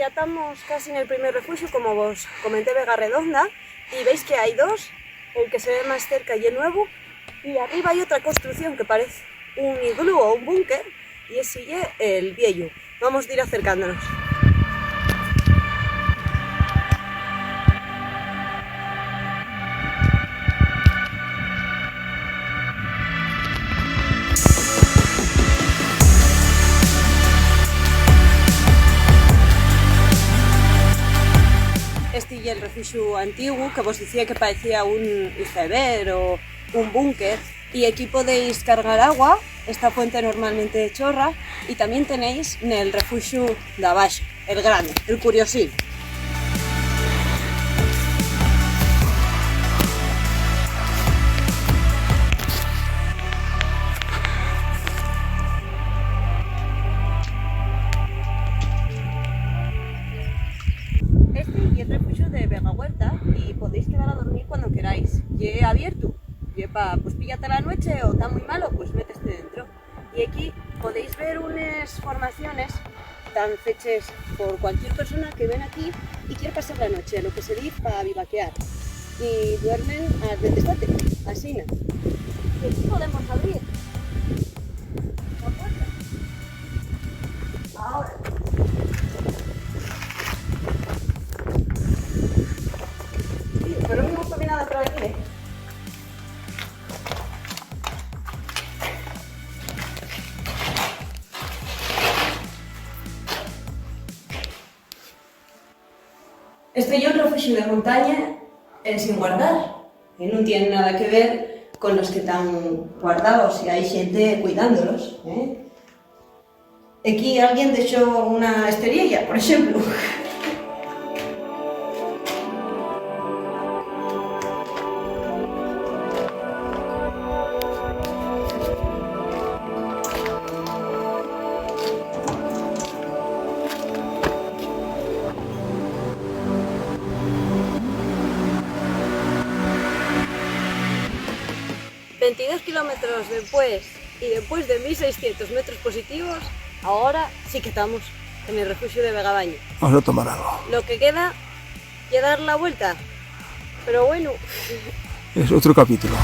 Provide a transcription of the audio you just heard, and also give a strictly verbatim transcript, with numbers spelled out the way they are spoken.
Ya tamos casi nel primer refuxu, como vos comenté, Vega Redonda, y veis que hai dos, el que se ve más cerca ye nuevu, y arriba hai otra construcción que parece un iglú o un búnker, y esi ye el vieyu. Vamos dir acercándonos. Esti ye el refuxu antiguu que vos dicía que paecía un iceberg o un búnker, y equí podéis cargar agua. Esta fuente normalmente chorra, y tamién tenéis nel refuxu d'abaxo, el grande, el curiosín. Esti ye el refuxu de Vega Huerta y podéis quedar a dormir cuando queráis. Ye abiertu, ye pa, pues, píllate la nueche o ta mui malo, pues méteste dentro. Y equí podéis ver unes formaciones tán feches por cualquier persona que ven aquí y quier pasar la noche, lo que se diz pa bivaquear. Y duermen al día siguiente, asina. Y aquí podemos abrir la puerta. Ahora. Sí, pero no hemos caminado por aquí, ¿eh? Esto ye un refuxu de montaña ensin guardar, y nun tien nada que ver con los que tán guardaos, y hai xente cuidándolos, ¿eh? Equí alguien dexó una esteriella, por exemplu. Ventidós kilómetros dempués y dempués de mil seiscientos metros positivos, ahora sí que tamos en el refuxu de Vegabaño. Vamos a tomar algo. Lo que queda ye dar la vuelta. Pero bueno. Es otro capítulo.